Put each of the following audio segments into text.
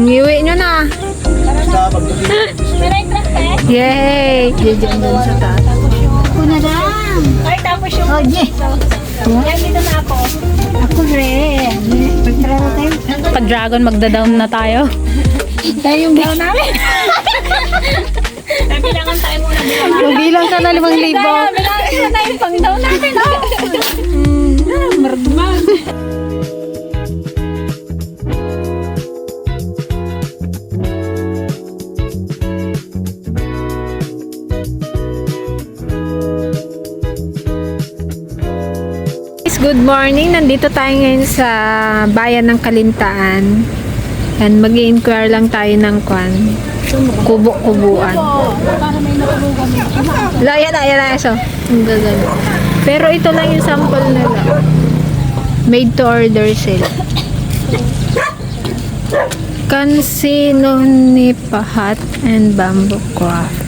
Iuwi nyo na. Yay! Diyan doon sa taas. Ako na lang. Ay, tapos yung... Oh, yeah. Yan, dito na ako. Ako rin. Pagtraro tayo. Pag-dragon, magda-down na tayo. Tayo yung daw namin. Bilangan tayo muna. Mabilang ka na 5,000. Bilangan na tayo pang down natin. Maragman. Good morning. Nandito tayo ngayon sa bayan ng Kalintaan. And mag-i-inquire lang tayo ng kubo-kubuan. Yan. So, pero ito lang yung sample nila. Made to order sila. Kansino ni Pahat and Bamboo Craft.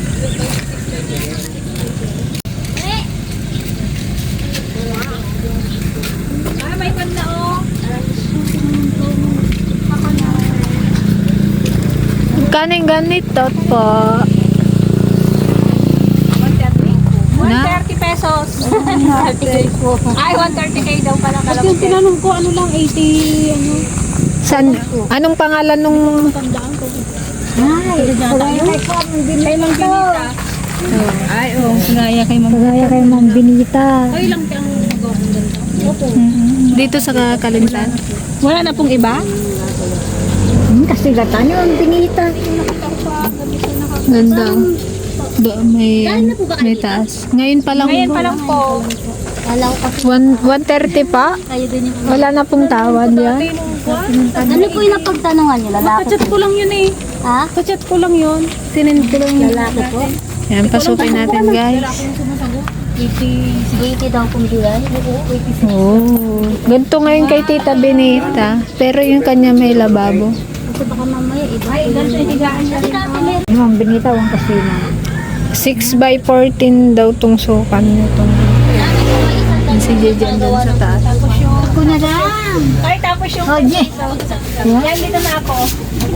Kaning ganito po. 130 pesos. Ay, 130k daw pala Tapos yung tinanong ko, ano lang, 80, ano. San, anong pangalan nung... Ay, Kailang binita. Ay, oh, kagaya kay Ma'am Benita. Ay, lang ang magawang ganda. Dito sa Kalintaan. Wala na pong iba? Kasi gata niyo ang Benita. Ganda. May taas. Ngayon pa lang. Ngayon pa lang po. Alaw ko. 130 pa? Kayo din yung... Wala na pong tawad yan. Ano po yung napagtanungan niyo? Lalaki Kachat ko lang yun eh. Ha? Kachat ko lang yun. Sinend ko lang yun. Lalaki po? Yan, pasukin natin guys. 80 daw kung bigay. Oh. Ganito ngayon kay Tita Benita. Pero yung kanya may lababo. Kasi baka mamaya iba. Ay, ganito yung higaan niya. Ma'am Benita, ang kasina. 6x14 daw tong sukan nito. Si Jejan dun sa taas. Ako na lang. Ay, tapos yung... Oh, yeah. Yan, dito na ako.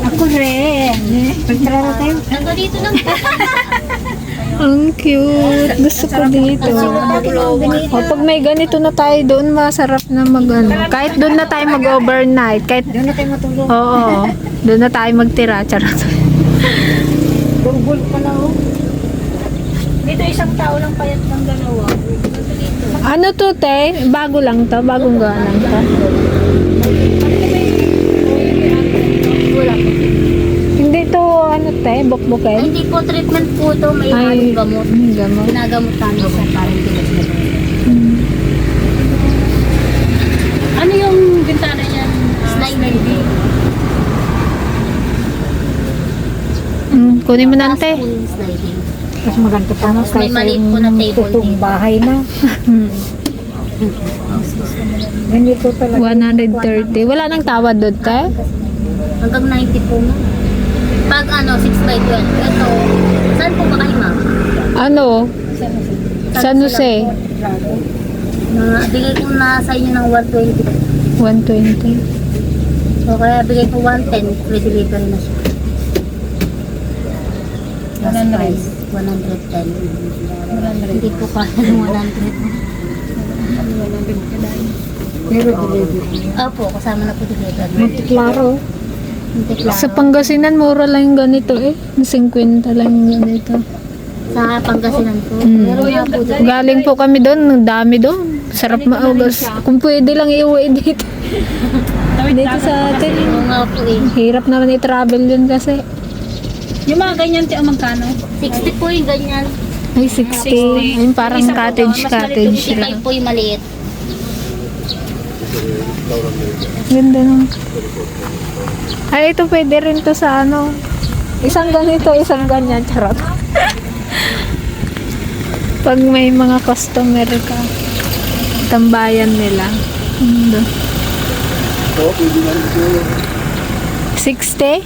Ako rin. Pagtraro tayo. Hanggang dito lang. Ang cute. Gusto ko dito. O, pag may ganito na tayo doon, masarap na kahit doon na tayo mag-overnight. Kahit, Doon na tayo matulog. oo. Doon na tayo magtira. Charot. Bulbul pa na oh. Dito isang tao lang payat ng dalawa. Dito. Ano to, te? Bago lang to? Bagong gawa lang to? Wala po. Hindi to, ano, te? Ay, Bukbukin? hindi po treatment po to. May Ay, gamot. gamot. Ginagamot namin sa parang tigas na. Ano yung bintana niyan? Sliding. Kunin mo na, te. Taas po yung sliding. Mas maganda pa Tapos may maliit po na table tutong dito. bahay na. Ganito talaga. 130. Wala nang tawad doon, te? Hanggang 90 po na. Pag ano, 6x12. Ito, saan po ba kayo ma'am? Ano? San Jose? Bigay ko na sa inyo ng 120. 120. So kaya bigay ko 110. Free delivery na siya. Last price, 110. Hindi po kaya ng 100. Pero delivery. Opo, kasama na po delivery. Monteklaro. Sa Pangasinan, mura lang yung ganito eh. 50 lang yung ganito. Sa Pangasinan po. Mm. Meron nga po dito. Galing po kami doon, ang dami doon. Sarap maugas. Kung pwede lang iuwi dito. Dito sa atin. Oo nga po eh. Hirap naman i-travel yun kasi. Yung mga ganyan, ti, magkano? 60 po yung ganyan. Ay, 60. Ayun, parang cottage lang. 55 po yung maliit. Ganda nung. Ay, ito pwede rin to sa ano. Isang ganito, isang ganyan. Charot. Pag may mga customer ka, tambayan nila. 60?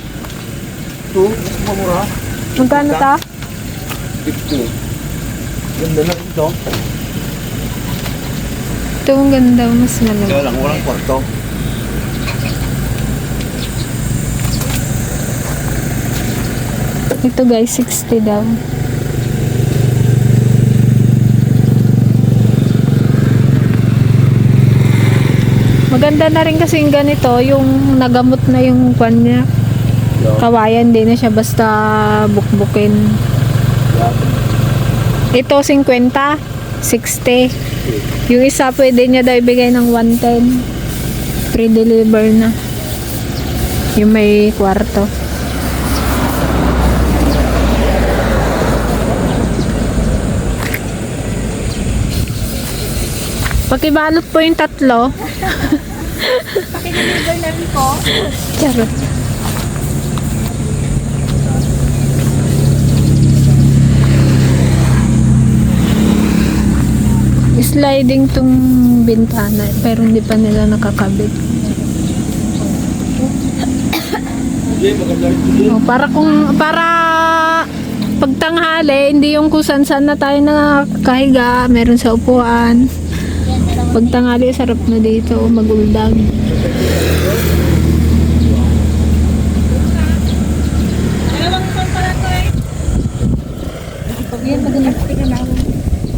Ito, mas mamura. Magkano ta? 50. Ganda na ito. Ito ang ganda, mas malamig. Kaya lang, walang kwarto. Ito guys, 60 daw. Maganda na rin kasi yung ganito, yung nagamot na yung kwan niya. Kawayan, din na siya basta bukbukin. Ito 50, 60. Yung isa pwede niya daw ibigay ng 110. Pre-deliver na. Yung may kwarto. Pakibalot po yung tatlo. Pakideliver na rin po. Charot. Sliding tong bintana pero hindi pa nila nakakabit. Hindi, maganda rin yun. Oh, para pagtanghali, hindi yung kusan saan na tayo nakakahiga, meron sa upuan. Pagtanghali, sarap na dito, maguldag.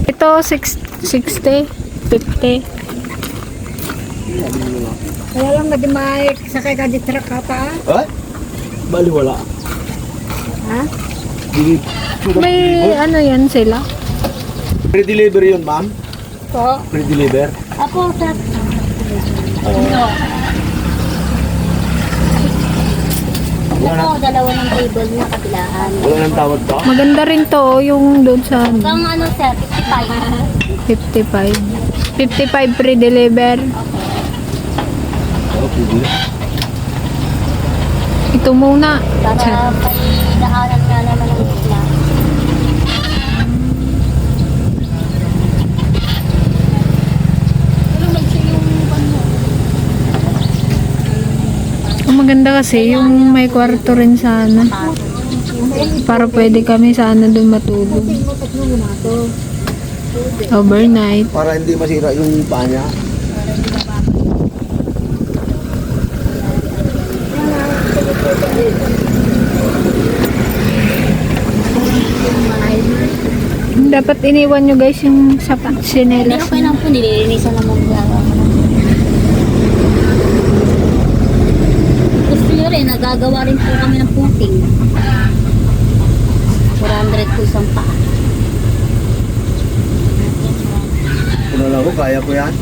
Ito, 60, 50. Kaya lang madimay, sakay ka di truck ka pa. Ay? Bali wala. Ha? May ano yan sila? Pre-deliver yun, ma'am? Po. Pre-deliver? Apo, sir. Ito, dalawa ng table na kabilaan. Wala nang tawad pa? Maganda rin to, oh, yung doon sa Hanggang ano, sir, 55. 55. 55 pre-deliver. Oo, pwede. Ito muna. Para may daanan nga naman ng isla. Ang maganda kasi yung may kwarto rin sana. Para pwede kami sana doon matulog. Overnight. Para hindi masira yung paa niya. Dapat iniwan nyo guys yung sapat Pero sinelas. okay lang po, nililinisan naman niya. Gusto nyo rin, nagagawa rin po kami ng puting. 400 po isang paa. Kung alam ko, kaya ko yan.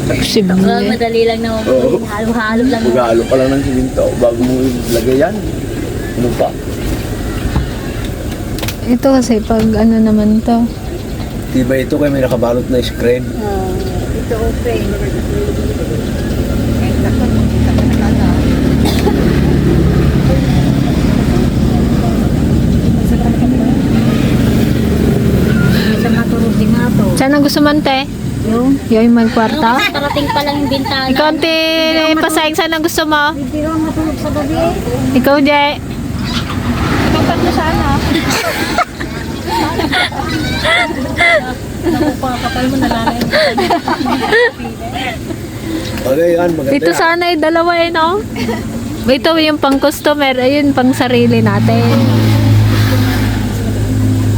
Posible. Madali lang naman po. Oo. Halo-halo lang naman. Mag-aalo ka lang ng siminto bago mo ilagay yan. Ano pa? Ito kasi pag ano naman to. Diba ito kaya may nakabalot na screen? Ito open. Sa matulog din nga to. Saan ang gusto man te? Yung may kwarto? Parating pa lang yung bintana. Ikaw te, pasayang saan ang gusto mo? Hindi naman matulog sa gabi. Ikaw de. Ikaw tatlo sana. Kapal mo nalalay. Okay yan, maganda Ito yan. sana ay dalawa eh no? Ito yung pang customer, ayun pang sarili natin.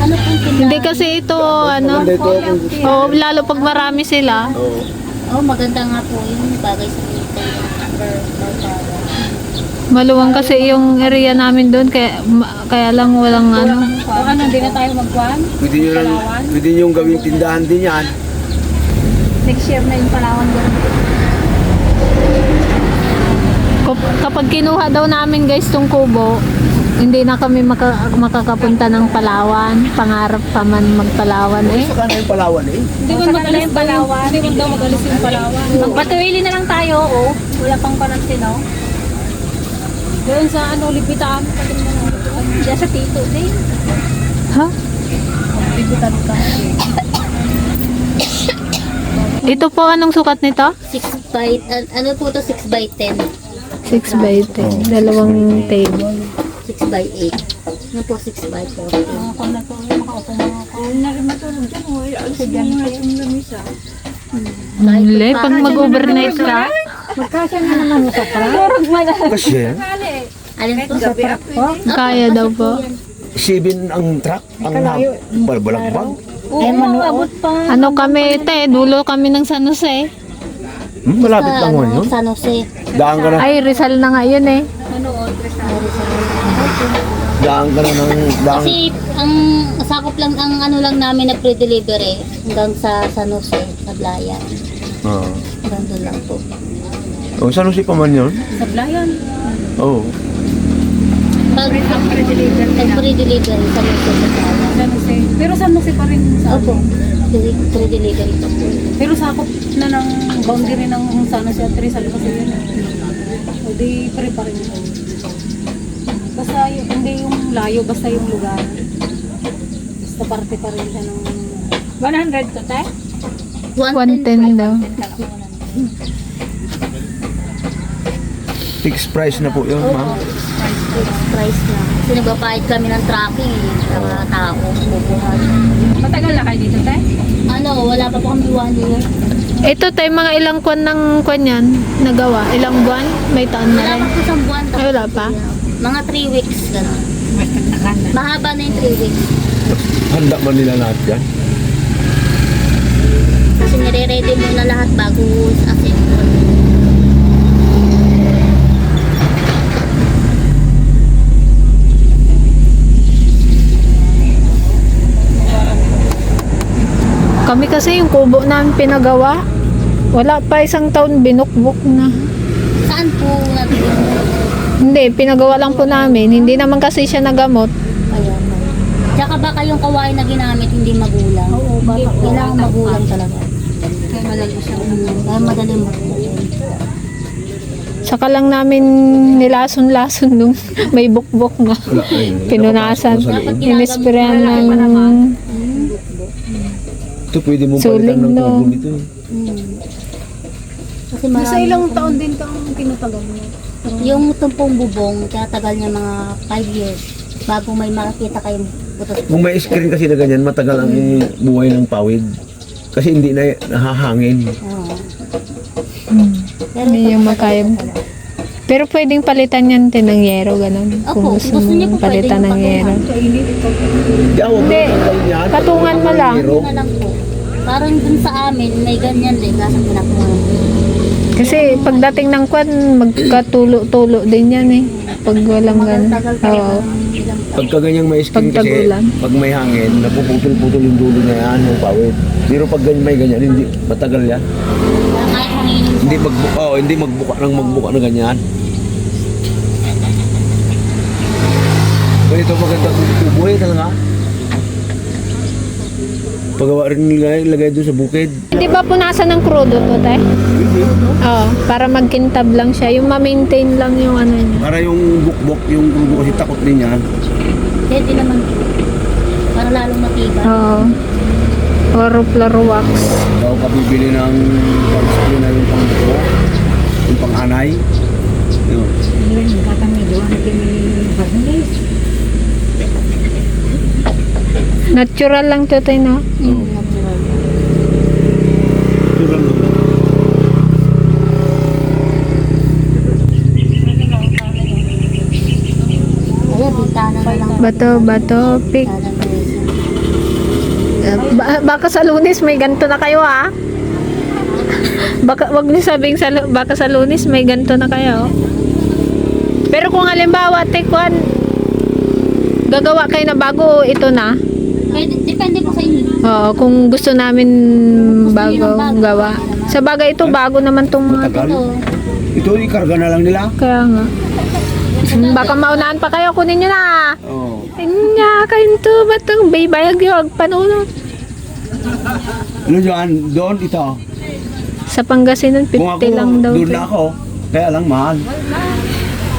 Ano pong tindahan? Hindi kasi ito ano. Maganda ito kung gusto. Oo, lalo pag marami sila. Oo. Oh, maganda nga po yung bagay sa dito. Maluwang kasi yung area namin doon kaya lang walang ano. O ano, hindi na tayo magkuhan. Pwede nyo yung gawing tindahan din yan. Next year na yung Palawan doon. Kapag kinuha daw namin guys tong kubo, hindi na kami makakapunta ng Palawan. Pangarap pa man magpalawan eh. Saka na yung Palawan eh. Hindi mo magalis yung Palawan. Hindi mo daw magalis yung Palawan. Magpatuwili na lang tayo, oh. Wala pang panansin, oh. Doon sa ano, lipitan. Diyan sa Tito, din. Ha? Lipitan ka. Ito po anong sukat nito? 6 by, ano po to 6 by 10. 6 by 10. Dalawang table. 6 by 8. Ano po 6 by 4. Kung na po, makaupo mga ako. Na rin matulog dyan, oh. Alis mo nga yung lamisa. Mali, pag mag-overnight ka. Magkasya na naman sa truck. Kasi Alin po? Sa truck po. Kaya daw po. 7 ang truck, ang balagbag. Oo, abot pa. Ano kami, te, dulo kami ng San Jose. Malapit lang mo yun. San Jose. Daan ka na, Ay, Rizal na nga yun eh. daan ka na ng, daan. Kasi ang sakop lang, ang ano lang namin na pre-delivery hanggang sa San Jose, sa Blayan. Ah. Hanggang doon lang po. Oh, saan si pa man yun? Sa Blayan. Oh. Pag pre-delivery San Jose sa Blayan. San Jose. Pero San Jose pa rin sa Opo. Pre-delivery pa po. Pero sakop na ng boundary ng San Jose at Rizal kasi yun. O di pre pa rin. Basta yung, hindi yung layo, basta yung lugar. Basta parte pa rin siya ng 100 to, te? 110 daw. Fixed price na po yun, ma'am. Price na. Kasi nagbabayad kami ng tracking ng mga tao. Bubuhat. Matagal na kayo dito, te? Ano, wala pa po kami 1 year. Ito tayo mga ilang kwan ng kwan yan nagawa. Ilang buwan? May taon na Wala rin. pa po isang buwan. Ay, wala pa? Mga 3 weeks, gano'n. Mahaba na yung 3 weeks. Handa man nila lahat yan. Kasi nire-ready muna lahat bago assemble. Kami kasi yung kubo namin pinagawa. Wala pa isang taon binukbok na. Saan po natin? Hindi, pinagawa lang po namin. Hindi naman kasi siya nagamot. Ayan. Tsaka baka yung kawain na ginamit hindi magulang. Oo, baka kailangan magulang talaga. Kaya madali siya. Kaya madali mo. Saka lang namin nilason-lason nung may bukbok na. Wala, ay, Pinunasan. Inisprayan ng ito pwede mo Suling, palitan ng no? tubo nito. Kasi Nasa marami. ilang taon din itong tinatagal mo? Yung tumpong bubong, tatagal niya mga 5 years bago may makakita kayong putos. Kung may screen kasi na ganyan, matagal ang buhay ng pawid. Kasi hindi na nahahangin. Oo. Pero Hindi ito yung talaga makaya. talaga. Pero pwedeng palitan yan din ng yero, ganun. Opo, Kung gusto gusto niyo mong po pwede palitan yung ng yero. Hindi, huwag mo Hindi. tanggalin yan. Patungan mo lang. Pero, Yun na lang po. Parang dun sa amin, may ganyan din. Nasa pinakuha. Kasi pagdating ng kwan, magkatulo-tulo din yan eh. Pag walang ganun. Tagal pa Oo. ilang taon. pagka ganyang may screen Pag kasi, tagulan. pag may hangin, napuputol-putol yung dulo na yan, yung pawid. Pero pag ganyan may ganyan, hindi, matagal yan. Parang kahit hanginin Hindi magbuka, hindi magbuka na ganyan. Ganito maganda tubo eh talaga. Pagawa rin nila ilagay doon sa bukid. Di ba punasan ng krudo to, te? Oo, para magkintab lang siya. Yung ma-maintain lang yung ano niya. Para yung bukbok, yung tubo kasi takot din yan. Pwede naman po. Para lalong matibay. Oo. Laro wax. Daw ka bibili ng pang-spray na yung pang-buko, yung pang-anay. Yun. Natural lang to, te, no? Natural. Tulang lang. Ayan, bintana na lang. Bato, pick. Bintana na rin. Baka sa Lunes may ganto na kayo, ah. Baka wag niyo sabing baka sa Lunes may ganto na kayo. Pero kung halimbawa, tekwan, gagawa kayo na bago, ito na. Pwede, depende po sa inyo. Oo, kung gusto namin Gusto niyo bago ng bago, gawa. Sa bagay ito, bago naman tong mga Matagal. Ito, Ito, ikarga na lang nila. kaya nga. Baka maunahan pa kayo, kunin nyo na. Oo. Inya, kayo to, batang baybayag yung panunod. Ano dyan? Doon, ito. Sa Pangasinan, 50 Kung ako, lang daw. doon na ako. Kaya lang mahal.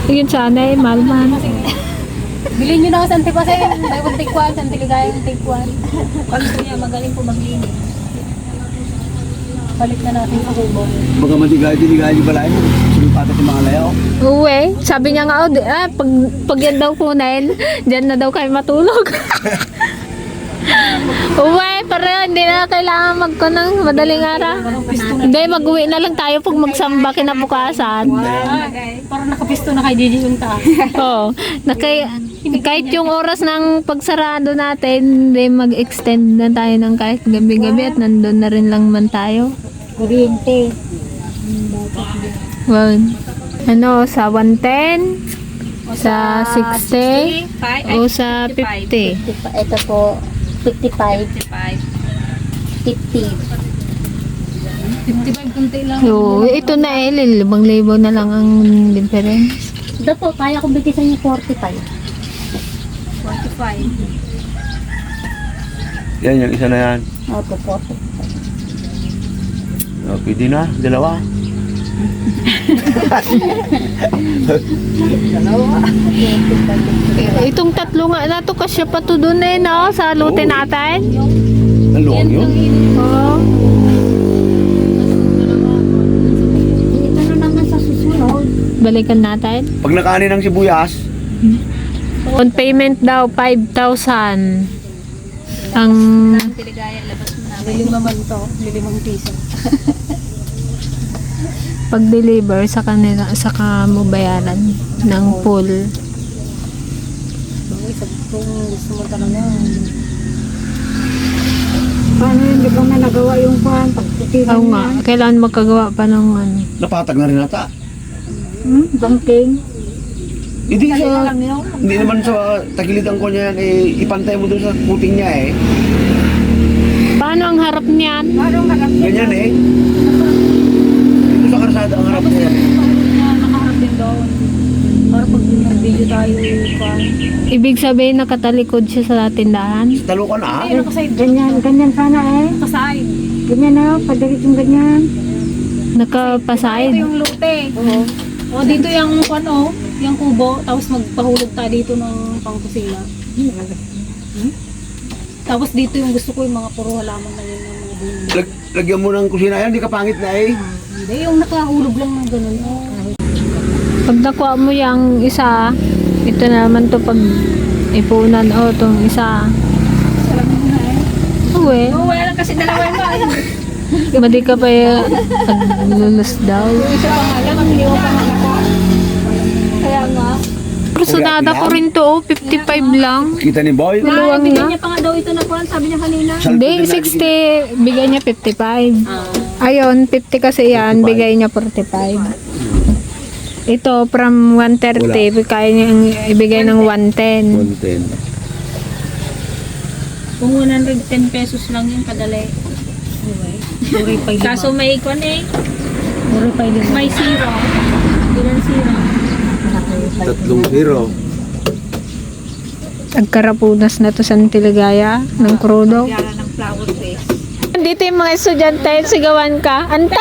Yun sana eh, mahal-mahal. Bilhin nyo na sa Antipasen. May Antikwan, sa Antiligayang Antikwan. Pag gusto niya, magaling po maglinis. Balik na natin sa kubo. Baka matigay-tigay yung balay mo. Sinipatat yung mga layaw. Uwe, sabi niya nga, pag yan daw po, Nel, dyan na daw kayo matulog. Uwe, pero hindi na kailangan magkunang madaling araw. Hindi, mag-uwi na lang tayo pag magsamba kinabukasan. Parang nakapisto na kay Gigi yung taas. Oo. Kahit yung oras ng pagsarado natin, hindi mag-extend na tayo ng kahit gabi-gabi at nandun na rin lang man tayo. Kuryente. Wow. Ano, sa 110? Sa 60? O sa 50? Ito po, 55. 50. 55 kunti lang. So, ito na 5,000 na lang ang difference. Ito po, kaya ko bigisan niyo 45. 45. Yan, yung isa na yan. Opo, 40. Pwede na, dalawa. Itong tatlo nga na to, kasya pa to dun eh, no? Sa lute natin. Ang luwag yun. Oo. Ito na naman sa susunod. Balikan natin. Pag nakaani ng sibuyas, On payment daw, 5,000. Ang Tiligaya, labas mo na. Lilimang to. 5 piso. pag-deliver sa kanila, saka mo bayaran ng full. Kung gusto mo talaga. Paano hindi pa na nagawa yung pan? Pagputihan Oo nga, kailangan magkagawa pa ng ano. napatag na rin ata. Bangking. Hindi sa, hindi naman sa tagilitan ko niya yan, ipantay mo doon sa puting niya Paano ang harap niyan? Ganyan Dito sa karsada ang harap niya yan Nakaharap din doon. Para pag nag-video tayo, Ibig sabihin nakatalikod siya sa tindahan. Talukan na ayun nakaside. Ganyan sana Nakaside. Ganyan na, padalit yung ganyan. Ito Nakapaside. yung lute. O dito yung ano, yung kubo. Tapos magpahulog tayo dito ng pangkusina. Tapos dito yung gusto ko yung mga puro halaman na yun. Ng mga bunga. Lagyan mo ng kusina yan, di ka pangit na Hindi, yung nakahulog lang ng ganun. Pag nakuha mo yung isa, ito na naman to pag ipunan. O, itong isa. Uwe, Oh, wala lang kasi dalawa yung ba. madi ka pa lulus daw. Isa pa nga lang, ang hindi ko pa nakaka. Kaya nga. Personada ko rin to, 55 lang. Kita ni Boy Maluwang Bigyan na. niya pa nga daw ito na kuhan, sabi niya kanina. Hindi, 60. Bigay niya 55. Ayun, 50 kasi yan. Bigay niya 45. Ito, from 130, kaya niya ibigay ng 110. 110 Kung 110 pesos lang yung kadali. Kaso may ikon eh. May zero. Ilan zero? 3-0 Nagkarapunas na to sa Tiligaya ng krudo. ng flower face. Dito yung mga estudyante, sigawan ka. Ante!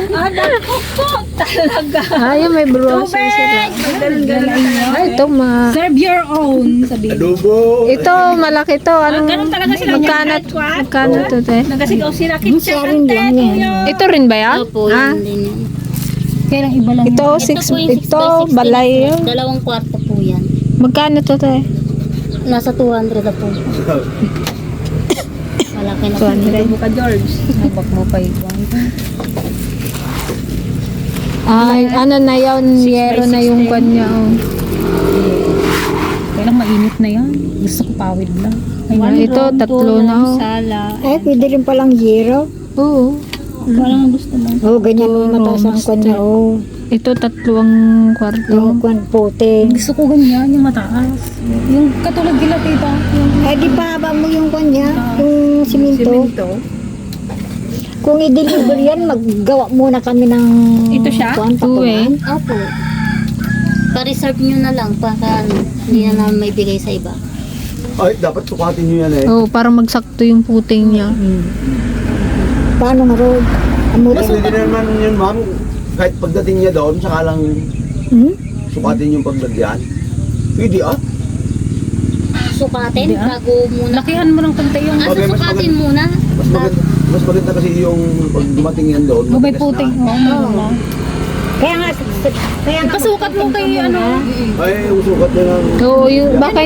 Anak ko po! Talaga. Ay, may bruso sila. Ay, ito Serve your own, sabi. Adobo ito, malaki to. Anong, Ganun talaga sila. magkano to, te? Nagasigaw sila. Kitchen ang teto. Ito rin ba yan? Opo, Ah, yun din yan. Kailang iba lang. ito, Ito po yung 6 ito, by 16 balay po. yun. Dalawang kwarto po yan. Magkano to, te? Nasa 200 na po. Malaki na po. 200. Buka George. Nabak mo pa ito. Ay, ano na yun, yero na yung kanya. Oh. Kailang mainit na yan. Gusto ko pawid lang. Ito, tatlo na. Oh. Sala. Ay, pwede rin palang zero. Oo. Walang gusto mo. Oo, ganyan yung mataas ang kanya. Oo, Ito, tatlong kwarto. yung kwan puting. Gusto ko ganyan, yung mataas. Yung katulad gila tita. Yung Ay, di pa haba mo yung kanya, yung siminto. Kung i-deliver yan, maggawa muna kami ng Ito siya? kwan, Uwe. patungan. Opo. Pa-reserve nyo na lang para ano, hindi na namin may bigay sa iba. Ay, dapat sukatin nyo yan Oo, para magsakto yung puting niya. Paano nga road? Amutin. Mas hindi naman yun ma'am, kahit pagdating niya doon, saka lang sukatin yung paglagyan. Pwede Sukatin bago muna. lakihan mo ng konti yung Okay, mas Susukatin muna. Mas maganda kasi yung pag dumating yan doon. may matigas puting. na. Oo. Kaya nga, Pasukat mo kay ano. Ay, usukat na lang. Oo, yung, baka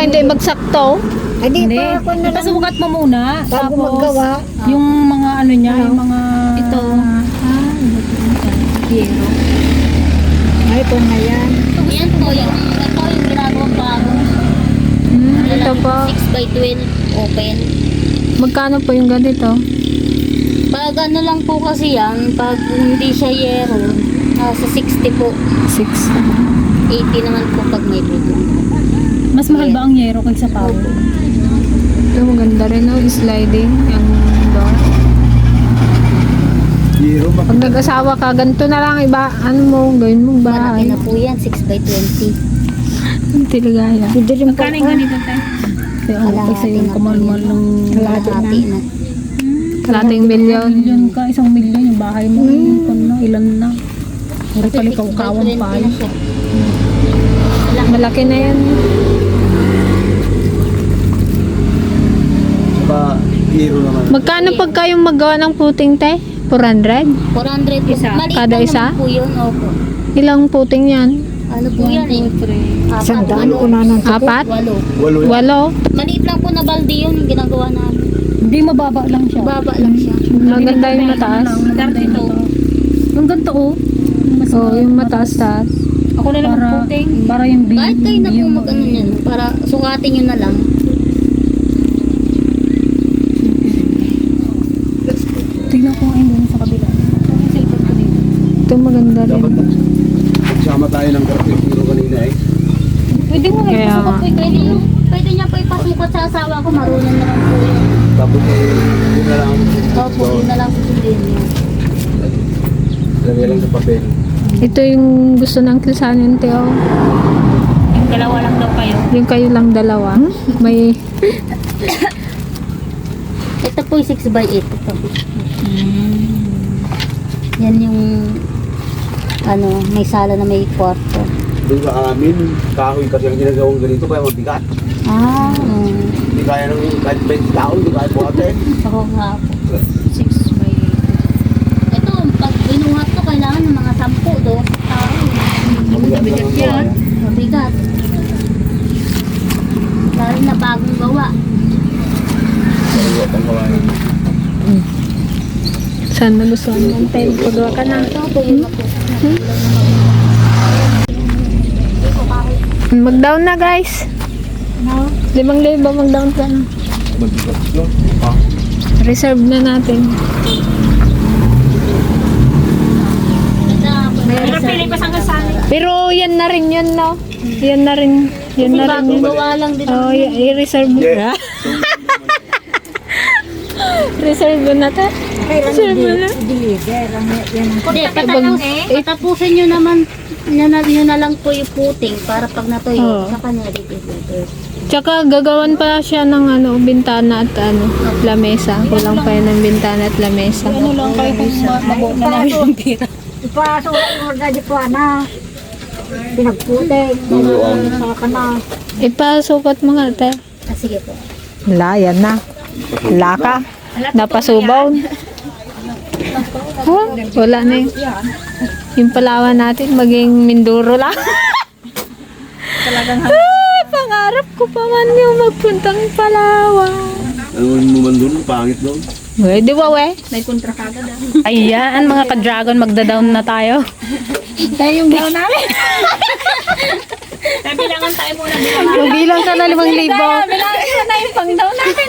hindi magsakto. Ay, di Hindi. pa ako na lang. Ipasukat mo muna. Bago Tapos, maggawa. yung mga ano niya, yung mga... Ito. Yero. Ay, ito na yan. Yan po, yung ginagawang bago. Ito po. 6x12 open. Magkano po yung ganito? Pag ano lang po kasi yan, pag hindi siya yero, sa 60 po. 6. 80 naman po pag may buto. Mas mahal ba ang yero kaysa power? Ito maganda rin, no? Sliding. Yung door. Zero ba? Pag nag-asawa ka, ganito na lang iba. Ano mo, gawin mong Malaki bahay. na po yan, 6x20. Ang tiligaya. Pwede rin po. Magkano yung ganito tayo? Kaya ako kasi yung kumalmal ng Kalahati na. Kalating milyon. milyon ka, 1 milyon yung bahay mo. Ano, ilan na? Puro palikaw-kawang pa. 6x20 na siya. Malaki na yan. Ba, zero naman. Magkano pag kayong maggawa ng puting, te? 400? 400 po. Isa? Maliit Kada lang isa? naman po yun, opo. Ilang puting yan? Ano po yan eh? Isang daan ko na ng tubo. 4? Walo. Walo yan. 8? Maliit lang po na balde yun yung ginagawa namin. Hindi, mababa lang siya. Baba lang siya. Maganda yung mataas. Maganda ito. Ang ganito oh. Mas Oo, yung mataas-taas. Ako na lang puting. Para yung beam. Kahit kayo na po mag-ano yan, para sukatin nyo na lang. Tingnan ko ngayon dun sa kabila. Yung cellphone ko dito. Ito maganda rin. Dapat magsama tayo ng kartipuro kanina eh. Pwede mo Kaya ngayon. nga. Pwede niya po ipasukat sa asawa ko, marunong naman po yun. Tapos yun na lang. Opo, yun na lang susundin niyo. Lagay lang sa papel. Ito yung gusto ng kilsanin, te. Oh. Yung dalawa lang daw kayo. Yung kayo lang dalawa. May Ito po yung 6x8. Ito. Yan yung ano, may sala na may kwarto. Doon sa amin, kahoy kasi ang ginagawang ganito kaya mabigat. Ah, Hindi kaya ng kahit 20 taon, hindi kaya buhatin. oo nga po. 6x8. Ito, pag binuhat to, kailangan ng mga 10 do. Mabigat yan. Mabigat. Lalo na bagong gawa. Mabigat ang kawain. saan nagustuhan mo, te. Pagawa ka na. Ito po yun na po. Mag-down na, guys. 5,000 mag-down ka na. Mabigat yun. Ah, Reserve na natin. Pero Pilipas ang kasali. Pero yan na rin yun, no? Yan na rin. Yan na rin Bagong yun. gawa lang din. Oh, i-reserve mo na. Reserve mo na, te. Reserve mo na. Deliver. Hindi, patapusin nyo naman, nyo na lang po yung puting para pag natuyo, Oo. sa kanila dito. Tsaka gagawan pa siya ng ano, bintana at ano, lamesa. Kulang pa yan ng bintana at lamesa. Ano lang kayo kung mabuo na namin yung tira. Ipasok mo na di po na. Pinagputik. Saka na. Ipasukat mo nga, te. Ah, sige po. Wala, yan na. Laka. Napasubaw. Oh, wala na yun. Yung Palawan natin, maging Mindoro lang. Talagang Pangarap ko pa man yung magpuntang Palawan. ano mo man doon, pangit doon. Di ba, we? may kontra kagad ah. Ayan, mga ka-dragon, magda-down na tayo. Tayo yung down namin. Bilangan tayo muna. Bilang ka na 5,000. Bilangan ko na yung pang-down natin.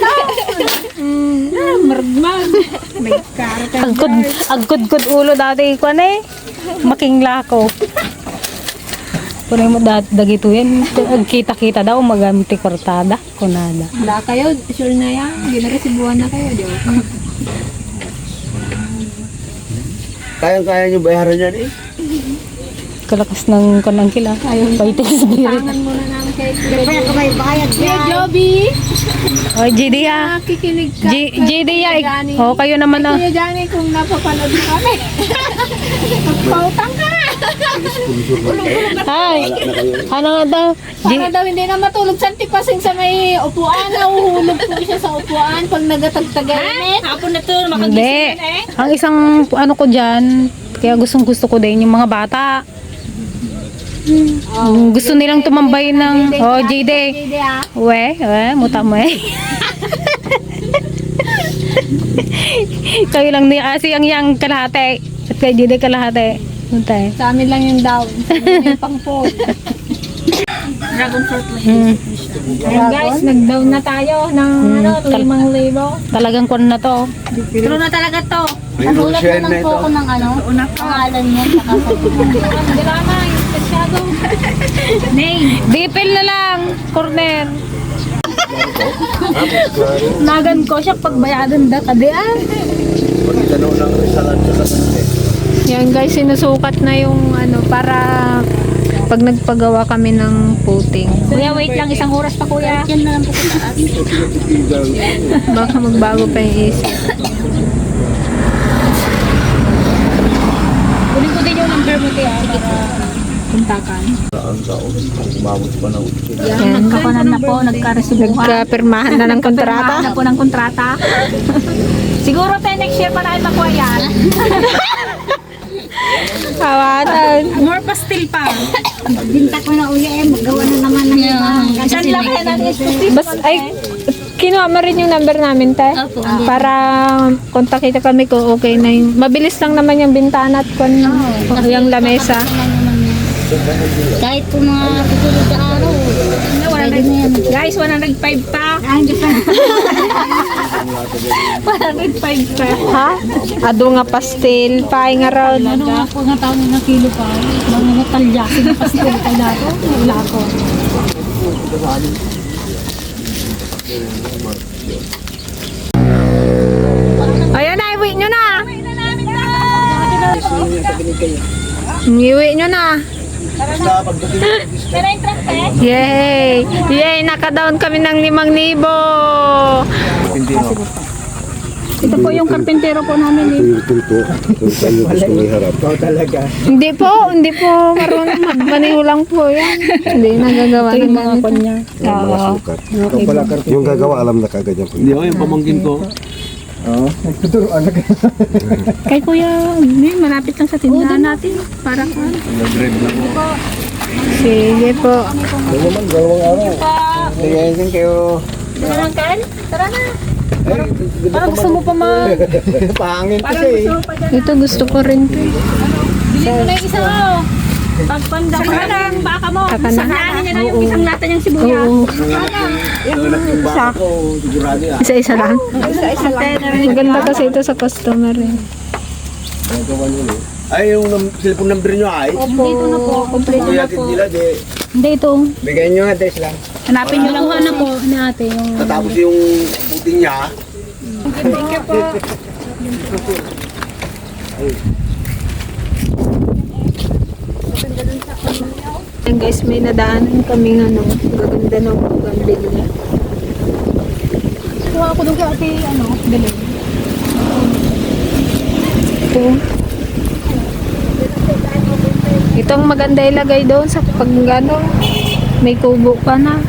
Maragmag. Agkod-kod ulo dati ko na eh. Makingla ko. Kunin mo dagito yan. Kita-kita daw magamit kortada. Kunada. Wala kayo, sure na yan. Hindi na resibuan na kayo, di ba? Kaya-kaya nyo bayaran yan eh. Kalakas ng kanang kila. Fighting spirit. Tangan muna namin kayo. Kaya ka may bayad Kuya yan. Joby, O, GD ha. nakikinig ka. GD ha. O, kayo naman ah. Kuya Johnny, kung napapanood mo kami. Magpautang ka. Ay, ano nga daw? Para daw hindi na matulog sa tipasing sa may upuan. Nahuhulog po siya sa upuan pag nagatagtagal. Hapon na to, Hindi. Ang isang ano ko dyan, kaya gustong gusto ko din yung mga bata. Gusto nilang tumambay ng... Oh, JD. We, muta mo eh. Kayo lang ni Asi ang kalahati. At kay JD kalahati. Muta eh. Sa amin lang yung down. Sa amin yung pang-fold. Dragon fruit lang. Ayan guys, nag-down na tayo ng 5,000. Talagang kon na to. True na talaga to. May Nagulat Russian na na lang ito. po ako ng pangalan mo. Saka sa Dilamay, Pescado. Dipil na lang, corner. Nagan ko siya pagbayadan da kadian. Pagkano ng salat sa kasante. Yan guys, sinusukat na yung para pag nagpagawa kami ng puting. Kuya, wait lang, isang oras pa kuya. yan na lang po sa taas. Baka magbago pa yung isip. Kunin ko din yung number mo tiya para puntakan. Ang taon, umabot pa na Yan, nagkakunan na po, nagka-resubuhan. Nagkapirmahan na ng kontrata. na po ng kontrata. Siguro tayo next year pa natin makuha yan. Hawatan. More pastil pa. Binta ko na uya magawa na naman ng iba. Saan lang kaya natin? Bas, kinuha mo rin yung number namin, te. Opo. Para kontak kita kami kung okay na yung... Mabilis lang naman yung bintana at yung lamesa. Kahit po mga susunod sa araw. Pwede na yan. Guys, 105 pa. 105 pa. Ha? Ado nga pastel, paing around. Ano nga po nga taon na kilo pa. Mga natalyasin na pastil ka na to. Wala ko. Ayan na, iwi nyo na. Iwi nyo na. Yay! Yay! Naka-down kami ng 5,000. Hindi no. Ito po yung karpentero po namin eh. Hindi po marunong magmaniho lang po yan. Hindi nagagawa ng ganito. Oo. Yung gagawa alam na kagad yan. Hindi ako yung pamangkin ko. Kay kuya, malapit lang sa tindahan natin. Para ka. Nag-drive lang ako. Sige po. Tara lang kan? Tara na. Parang gusto mo pa Pangin Parang gusto mo pa dyan. Ito gusto ko rin to. Bili mo na yung isa mo. Pagpanda ko lang baka mo. Kakana. Sanahin niya na yung isang lata niyang sibuyas. Oo. Anak yung baka ko, sigurado yan. Isa-isa lang. Ang ganda kasi ito sa customer eh. Ay, yung cellphone number nyo ay. Dito na po. Kompleto Kaya na po. nila, di. Hindi ito. Bigay nyo address lang. Hanapin niyo lang hanap po ni ate. Yung... Tatapos yung puting niya. Ayan guys, may nadaanan kaming gaganda ng pagambili niya. Kuha ako doon kay ate, galing. Itong maganda ilagay doon sa paggano. May kubo pa na.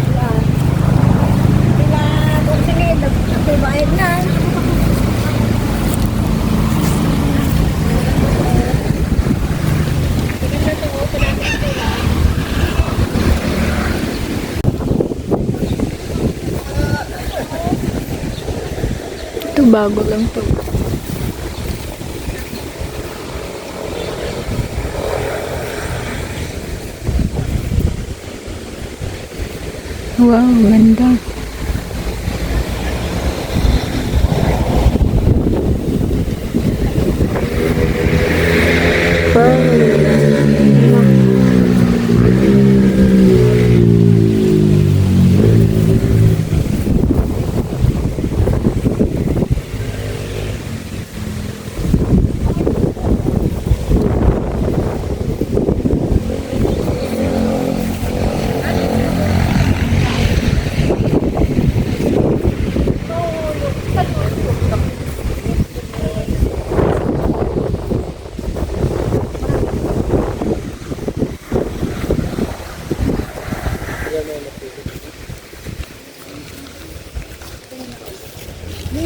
Ito bago lang to. Wow, ganda.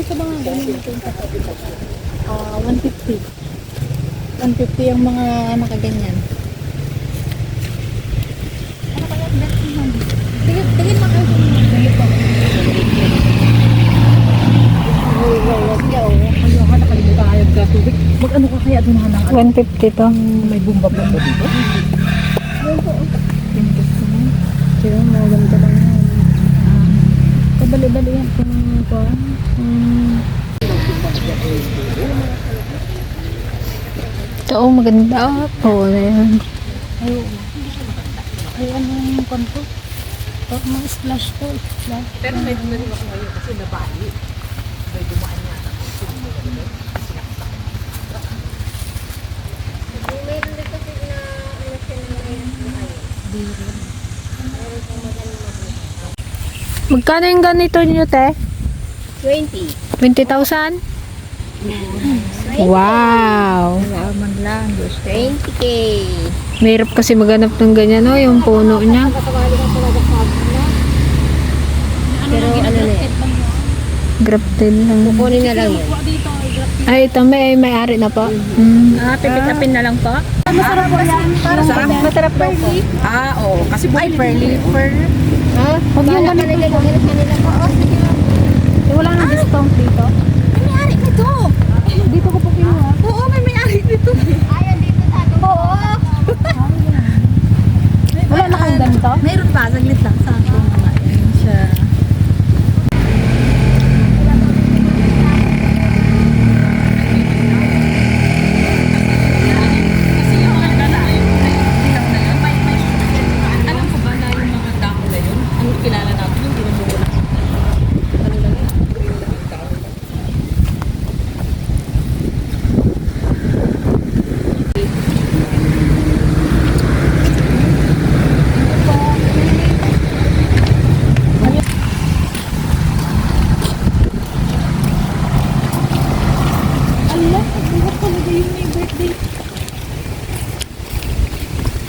Ito mga ganun ito. 150. 150 yung mga nakaganyan. 150 to. May bumba pa ba dito? Kaya maganda lang yan. Kabali-bali yan kung Ito, oh, maganda. Oo, na yan. Ay, ano yung kanto? Pag mga splash to, splash. Pero may bumili ako ngayon kasi nabali. May dumaan niya. Magkano yung ganito nyo, te? 20. 20,000? Wow! Alaman lang. 20K. Mahirap kasi maganap ng ganyan, no? Yung puno niya. Pero ano na yan. Grafted lang. Kukunin na lang yan. Ay, ito may-ari na po. Pipit-apin na lang po. Masarap daw po. Oo. Kasi buhay pearly. Ha? Huwag yung ganito. Wala nang discount dito. May-ari nito. Dito ko po kinuha. Oo, may-ari nito. Wala na kang ganito? Mayroon pa. Saglit lang sa akin. Ayan siya. Alam ko ba na yung mga damo na yun? Ang kilala natin yung dinamura.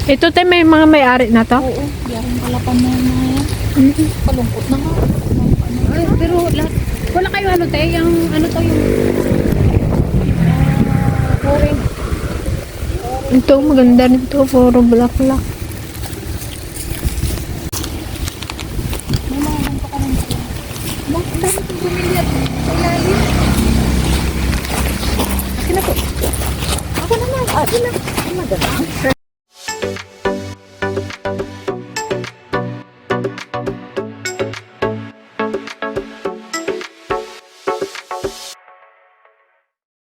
Ito, te, may mga may-ari na to? Oo, yaring palapan na yan mga yan. Palungkot na nga. Ay, pero lahat. Wala kayo ano te, yung ano to yung flooring. Ito, maganda nito. Puro black-black. May mga ganito ka naman. Ang dami kong bumili at sa ilalim. Akin na po. Ako naman. Akin na. Ay, madami.